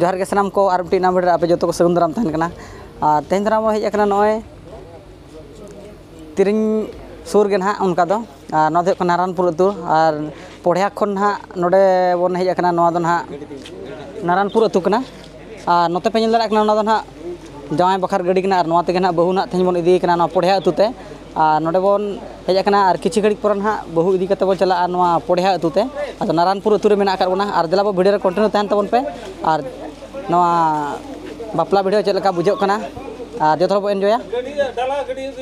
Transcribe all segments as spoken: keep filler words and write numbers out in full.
ᱡᱚᱦᱟᱨ ᱜᱮ ᱥᱟᱱᱟᱢ ᱠᱚ, ᱟᱨ ᱢᱤᱫᱴᱤᱡ ᱱᱟᱣᱟ video ᱨᱮ ᱟᱯᱮ ᱡᱚᱛᱚ ᱠᱚ ᱥᱟᱹᱜᱩᱱ ᱫᱟᱨᱟᱢ ᱛᱟᱦᱮᱱ ᱠᱟᱱᱟ᱾ ᱟᱨ ᱛᱮᱦᱮᱧ ᱫᱚ ᱱᱟᱜ ᱵᱚᱱ ᱦᱮᱡ ᱟᱠᱟᱱᱟ ᱱᱚᱜᱼᱚᱭ ᱛᱤᱨᱤᱧ ᱥᱩᱨ ᱜᱮ ᱱᱟᱦᱟᱜ ᱚᱱᱠᱟ ᱫᱚ᱾ ᱟᱨ ᱱᱚᱣᱟ ᱫᱚ ᱦᱩᱭᱩᱜ ᱠᱟᱱᱟ ᱱᱟᱨᱟᱱᱯᱩᱨ ᱟᱹᱛᱩ᱾ ᱟᱨ ᱯᱚᱲᱦᱟ ᱠᱷᱚᱱ ᱱᱟᱦᱟᱜ ᱱᱚᱰᱮ ᱵᱚᱱ ᱦᱮᱡ ᱟᱠᱟᱱᱟ, ᱱᱚᱣᱟ ᱫᱚ ᱱᱟᱦᱟᱜ ᱱᱟᱨᱟᱱᱯᱩᱨ ᱟᱹᱛᱩ ᱠᱟᱱᱟ᱾ ᱟᱨ ᱱᱚᱛᱮ ᱯᱮ ᱧᱮᱞ ᱫᱟᱲᱮᱭᱟᱜ ᱠᱟᱱᱟ, ᱚᱱᱟ ᱫᱚ ᱱᱟᱦᱟᱜ ᱡᱟᱶᱟᱭ ᱵᱟᱠᱷᱟᱨ ᱜᱟᱹᱰᱤ ᱠᱟᱱᱟ᱾ ᱟᱨ ᱱᱚᱣᱟ ᱛᱮᱜᱮ ᱱᱟᱦᱟᱜ ᱵᱟᱹᱦᱩ ᱱᱟᱦᱟᱜ ᱛᱮᱦᱮᱧ ᱵᱚᱱ ᱤᱫᱤᱭᱮ ᱠᱟᱱᱟ ᱱᱚᱣᱟ ᱯᱚᱲᱦᱟ ᱟᱹᱛᱩ ᱛᱮ᱾ ᱟᱨ ᱱᱚᱰᱮ ᱵᱚᱱ ᱦᱮᱡ ᱟᱠᱟᱱᱟ, ᱟᱨ ᱠᱤᱪᱷᱩ ᱜᱷᱟᱹᱲᱤᱡ ᱯᱚᱨᱮ ᱱᱟᱦᱟᱜ ᱵᱟᱹᱦᱩ ᱤᱫᱤ ᱠᱟᱛᱮ ᱵᱚᱱ ᱪᱟᱞᱟᱜᱼᱟ ᱱᱚᱣᱟ ᱯᱚᱲᱦᱟ ᱟᱹᱛᱩ ᱛᱮ᱾ ᱟᱫᱚ ᱱᱟᱨᱟᱱᱯᱩᱨ ᱟᱹᱛᱩ ᱨᱮ ᱢᱮᱱᱟᱜ ᱟᱠᱟᱫ ᱵᱚᱱᱟ᱾ ᱟᱨ ᱫᱮᱞᱟ ᱵᱚ video ᱨᱮ continue ᱛᱟᱦᱮᱱ ᱛᱟᱵᱚᱱ ᱯᱮ᱾ ᱟᱨ ᱱᱚᱣᱟ ᱵᱟᱯᱞᱟ video ᱪᱮᱫ ᱞᱮᱠᱟ ᱵᱩᱡᱷᱟᱹᱜ ᱠᱟᱱᱟ, ᱟᱨ ᱡᱚᱛᱚ ᱦᱚᱲ ᱵᱚ enjoyᱟ᱾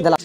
ᱫᱮᱞᱟ᱾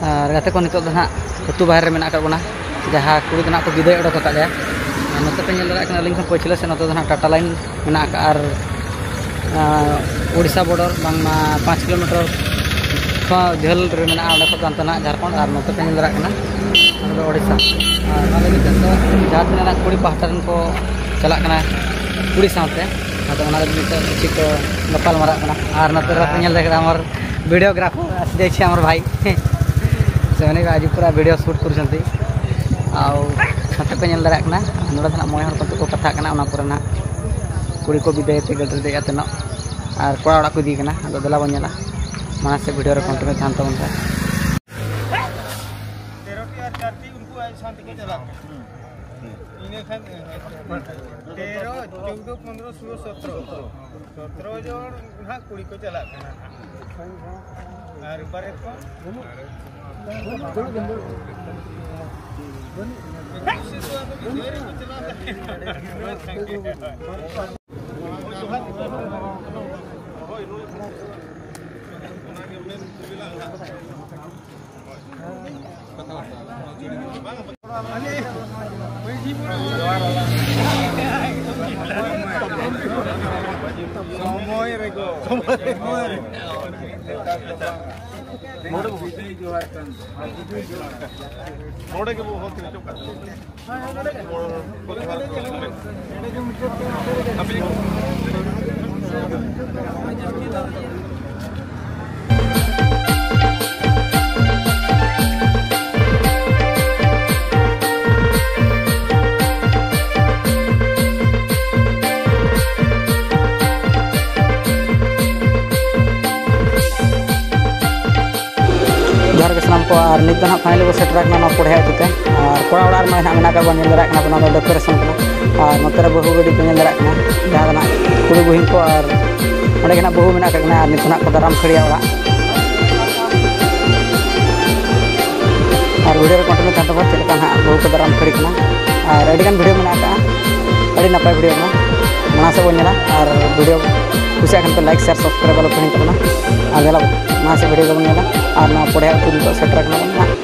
ᱟᱨ ᱜᱟᱛᱮ ᱠᱚ, ᱱᱤᱛᱚᱜ ᱫᱚ ᱱᱟᱦᱟᱜ ᱟᱹᱛᱩ ᱵᱟᱦᱮᱨ ᱨᱮ ᱢᱮᱱᱟᱜ ᱟᱠᱟᱫ ᱵᱚᱱᱟ, ᱡᱟᱦᱟᱸ ᱠᱩᱲᱤ ᱫᱚ ᱱᱟᱦᱟᱜ ᱠᱚ ᱵᱤᱫᱟᱹᱭ ᱚᱰᱚᱠ ᱟᱠᱟᱫ ᱞᱮᱭᱟ᱾ ᱟᱨ ᱱᱚᱛᱮ ᱯᱮ ᱧᱮᱞ ᱫᱟᱲᱮᱭᱟᱜ ᱠᱟᱱᱟ, ᱟᱹᱞᱤᱧ ᱠᱷᱚᱱ ᱯᱟᱹᱪᱷᱞᱟᱹ ᱥᱮᱫ ᱱᱚᱛᱮ ᱫᱚ ᱱᱟᱦᱟᱜ ᱴᱟᱴᱟ ᱞᱟᱭᱤᱱ ᱢᱮᱱᱟᱜ ᱟᱠᱟᱫᱼᱟ, ᱟᱨ ᱟᱨ ᱩᱲᱤᱥᱥᱟ ᱵᱚᱰᱟᱨ ᱵᱟᱝᱢᱟ ᱯᱟᱸᱪ ᱠᱤᱞᱳᱢᱤᱴᱟᱨ ᱠᱷᱚᱱ ᱡᱷᱟᱹᱞ ᱨᱮ ᱢᱮᱱᱟᱜᱼᱟ᱾ ᱚᱸᱰᱮ ᱠᱷᱚᱱ ᱫᱚ ᱦᱟᱱᱛᱮ ᱱᱟᱜ ᱡᱷᱟᱨᱠᱷᱚᱸᱰ ᱟᱨ ᱱᱚᱛᱮ ᱯᱮ ᱧᱮᱞ ᱫᱟᱲᱮᱭᱟᱜ ᱠᱟᱱᱟ, ᱚᱱᱟ ᱫᱚ ᱳᱰᱤᱥᱟ᱾ ᱟᱨ ᱚᱱᱟ ᱞᱟᱹᱜᱤᱫ ᱛᱮᱫᱚ ᱡᱟᱦᱟᱸ ᱛᱤᱱᱟᱹᱜ ᱱᱟᱜ ᱠᱩᱲᱤ ᱯᱟᱦᱴᱟ ᱨᱮᱱ ᱠᱚ ᱪᱟᱞᱟᱜ ᱠᱟᱱᱟ ᱠᱩᱲᱤ ᱥᱟᱶᱛᱮ, ᱟᱫᱚ ᱚᱱᱟ ᱞᱟᱹᱜᱤᱫ ᱛᱮ ᱠᱤᱪᱷᱩ ᱠᱚ ᱜᱟᱯᱟᱞ ᱢᱟᱨᱟᱜ ᱠᱟᱱᱟ᱾ ᱟᱨ ᱱᱚᱛᱮ ᱨᱮ ᱯᱮ ᱧᱮᱞ ᱫᱟᱲᱮᱭᱟᱜ ᱠᱟᱱᱟ, ᱟᱢᱟᱨ ᱵᱷᱤᱰᱤᱭᱳᱜᱨᱟᱯᱷᱟᱨ ᱟᱥᱤ ᱫᱮᱠᱷᱤ ᱟᱢᱟᱨ ᱵᱷᱟᱭ ᱥᱮ ᱩᱱᱤ ᱟᱡ ᱯᱩᱨᱟ ᱵᱷᱤᱰᱤᱭᱳ ᱥᱩᱴ ᱠᱚᱨᱩᱪᱷᱚᱱᱛᱤ᱾ ᱟᱨ ᱱᱚᱛᱮ ᱯᱮ ᱧᱮᱞ ᱫᱟᱲᱮᱭᱟᱜ ᱠᱟᱱᱟ, ᱱᱚᱰᱮ ᱫᱚ ᱱᱟᱜ ᱢᱚᱬᱮ ᱦᱚᱲ ᱠᱚᱛᱮ ᱠᱚ ᱠᱟᱛᱷᱟᱜ ᱠᱟᱱᱟ᱾ ᱚᱱᱟ ᱯᱚᱨᱮ ᱱᱟᱜ ᱠᱩᱲᱤ ᱠᱚ ᱵᱤᱫᱟᱹᱭ ᱛᱮ ᱜᱟᱹᱰᱤ ᱨᱮ ᱫᱮᱡ ᱠᱟᱛᱮ ᱱᱟᱜ ᱟᱨ ᱠᱚᱲᱟ ᱚᱲᱟᱜ ᱠᱚ ᱤᱫᱤᱭᱮ ᱠᱟᱱᱟ᱾ ᱟᱫᱚ ᱫᱮᱞᱟ ᱵᱚᱱ ᱧᱮᱞᱟ, ᱢᱟᱲᱟᱝ ᱥᱮᱫ ᱵᱷᱤᱰᱤᱭᱳ ᱨᱮ ᱠᱚᱱᱴᱤᱱᱤᱭᱩ ᱛᱟᱦᱮᱱ ᱛᱟᱵᱚᱱ ᱯᱮ᱾ ᱛᱮᱨᱚᱴᱤ ᱟᱨ ᱪᱟᱨᱴᱤ ᱩᱱᱠᱩ ᱟᱡ ᱥᱟᱶ ᱛᱮᱠᱚ ᱪᱟᱞᱟᱜ ᱠᱟᱱᱟ᱾ ᱤᱱᱟᱹ ᱠᱷᱟᱱ ᱛᱮᱨᱚ, ᱪᱳᱫᱽᱫᱳ, ᱯᱚᱱᱫᱽᱨᱚ, ᱥᱳᱞᱳ, ᱥᱚᱛᱨᱚ, ᱥᱚᱛᱨᱚ ᱡᱚᱱ ᱱᱟᱦᱟᱜ ᱠᱩᱲᱤ ᱠᱚ ᱪᱟᱞᱟᱜ ᱠᱟᱱᱟ᱾ ᱟᱨ ᱵᱟᱨᱮᱛ ᱠᱚ? ᱮᱠᱩᱥ ᱥᱮᱫ ᱫᱚ ᱟᱫᱚ ᱢᱤᱫ ᱫᱷᱟᱣ ᱨᱮᱠᱚ ᱪᱟᱞᱟᱣ ᱫᱟᱲᱮᱭᱟᱜᱼᱟ᱾ ᱥᱚᱢᱚᱭ ᱨᱮᱜᱮ᱾ ᱱᱚᱰᱮ ᱜᱮᱵᱚ ᱦᱚᱦᱚ ᱛᱤᱱ ᱦᱚᱪᱚ ᱠᱟᱜ᱾ ᱡᱚᱦᱟᱨ ᱜᱮ ᱥᱟᱱᱟᱢ ᱟᱨ ᱱᱤᱛ ᱫᱚ ᱱᱟᱦᱟᱜ finally ᱵᱚ ᱥᱮᱴᱮᱨ ᱟᱠᱟᱱᱟ ᱱᱚᱣᱟ ᱯᱚᱲᱦᱮ ᱟᱹᱛᱩ ᱛᱮ᱾ ᱟᱨ ᱠᱚᱲᱟ ᱚᱲᱟᱜ ᱨᱮᱢᱟ ᱱᱟᱦᱟᱜ ᱢᱮᱱᱟᱜ ᱟᱠᱟᱫ ᱵᱚᱱ, ᱧᱮᱞ ᱫᱟᱲᱮᱭᱟᱜ ᱠᱟᱱᱟ ᱵᱚᱱ, ᱱᱚᱣᱟ ᱫᱚ decoration ᱠᱟᱱᱟ᱾ ᱟᱨ ᱱᱚᱛᱮ ᱨᱮ ᱵᱟᱹᱦᱩ ᱜᱟᱹᱰᱤ ᱯᱮ ᱧᱮᱞ ᱫᱟᱲᱮᱭᱟᱜ ᱠᱟᱱᱟ, ᱡᱟᱦᱟᱸ ᱫᱚ ᱱᱟᱦᱟᱜ ᱠᱩᱲᱤ ᱵᱩᱦᱤᱱ ᱠᱚ᱾ ᱟᱨ ᱚᱸᱰᱮ ᱜᱮ ᱱᱟᱦᱟᱜ ᱵᱟᱹᱦᱩ ᱢᱮᱱᱟᱜ ᱟᱠᱟᱫ ᱠᱤᱱᱟ᱾ ᱟᱨ ᱱᱤᱛ ᱫᱚ ᱱᱟᱦᱟᱜ ᱠᱚ ᱫᱟᱨᱟᱢ ᱠᱷᱟᱹᱲᱤᱭᱟ ᱚᱲᱟᱜ᱾ ᱟᱨ video ᱨᱮ continue ᱛᱟᱦᱮᱱ ᱛᱟᱵᱚᱱ, ᱪᱮᱫ ᱞᱮᱠᱟ ᱱᱟᱦᱟᱜ ᱵᱟᱹᱦᱩ ᱠᱚ ᱫᱟᱨᱟᱢ ᱠᱷᱟᱹᱲᱤ ᱠᱟᱱᱟ᱾ ᱟᱨ ᱟᱹᱰᱤ ᱜᱟᱱ video ᱢᱮᱱᱟᱜ ᱟᱠᱟᱫᱼᱟ, ᱟᱹᱰᱤ ᱱᱟᱯᱟᱭ video ᱠᱟᱱᱟ᱾ ᱢᱟᱲᱟᱝ ᱥᱮᱫ ᱵᱚᱱ ᱧᱮᱞᱟ᱾ ᱟᱨ video ᱠᱩᱥᱤᱭᱟᱜ ᱠᱷᱟᱱ ᱯᱮ like, share, subscribe ᱟᱞᱚ ᱯᱮ ᱦᱤᱲᱤᱧ ᱛᱟᱵᱚᱱᱟ᱾ ᱟᱨ ᱫᱮᱞᱟ ᱵᱚᱱ ᱢᱟᱲᱟᱝ ᱥᱮᱫ video ᱫᱚᱵᱚᱱ ᱧᱮᱞᱟ᱾ ᱟᱨ ᱱᱚᱣᱟ ᱯᱚᱲᱦᱮ ᱟᱹᱛᱩ ᱱᱤᱛᱚᱜ ᱥᱮᱴᱮᱨ ᱟᱠᱟᱱᱟ ᱵᱚᱱ ᱱᱟᱦᱟᱜ᱾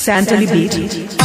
Santali Beat.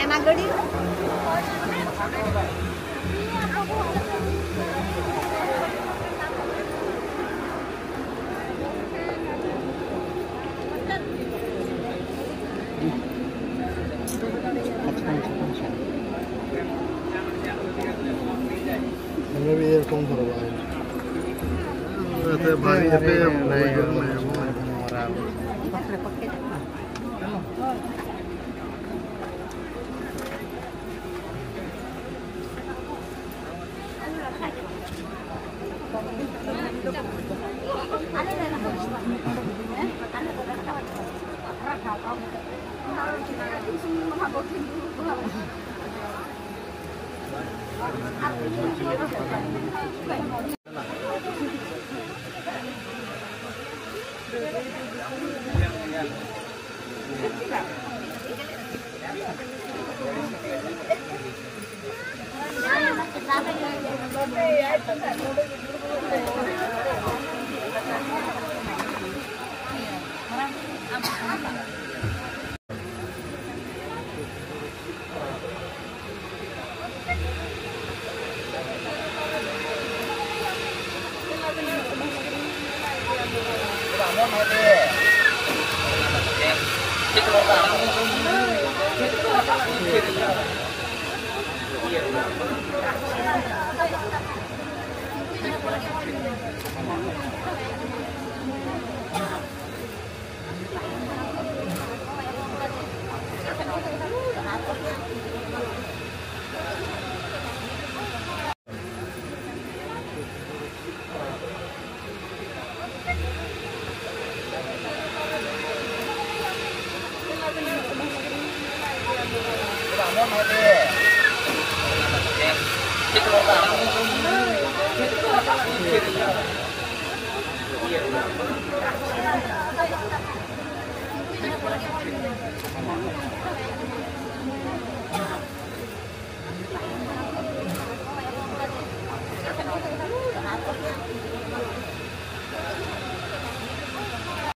ᱚᱱᱟ ᱜᱟᱹᱰᱤ᱾ ᱟᱪᱪᱷᱟ, ᱟᱪᱪᱷᱟ, ᱟᱪᱪᱷᱟ᱾ ᱦᱮᱸ, ᱵᱷᱟᱹᱜᱤ ᱦᱟᱯᱮ, ᱦᱮᱸ, ᱦᱮᱸ, ᱦᱮᱸ᱾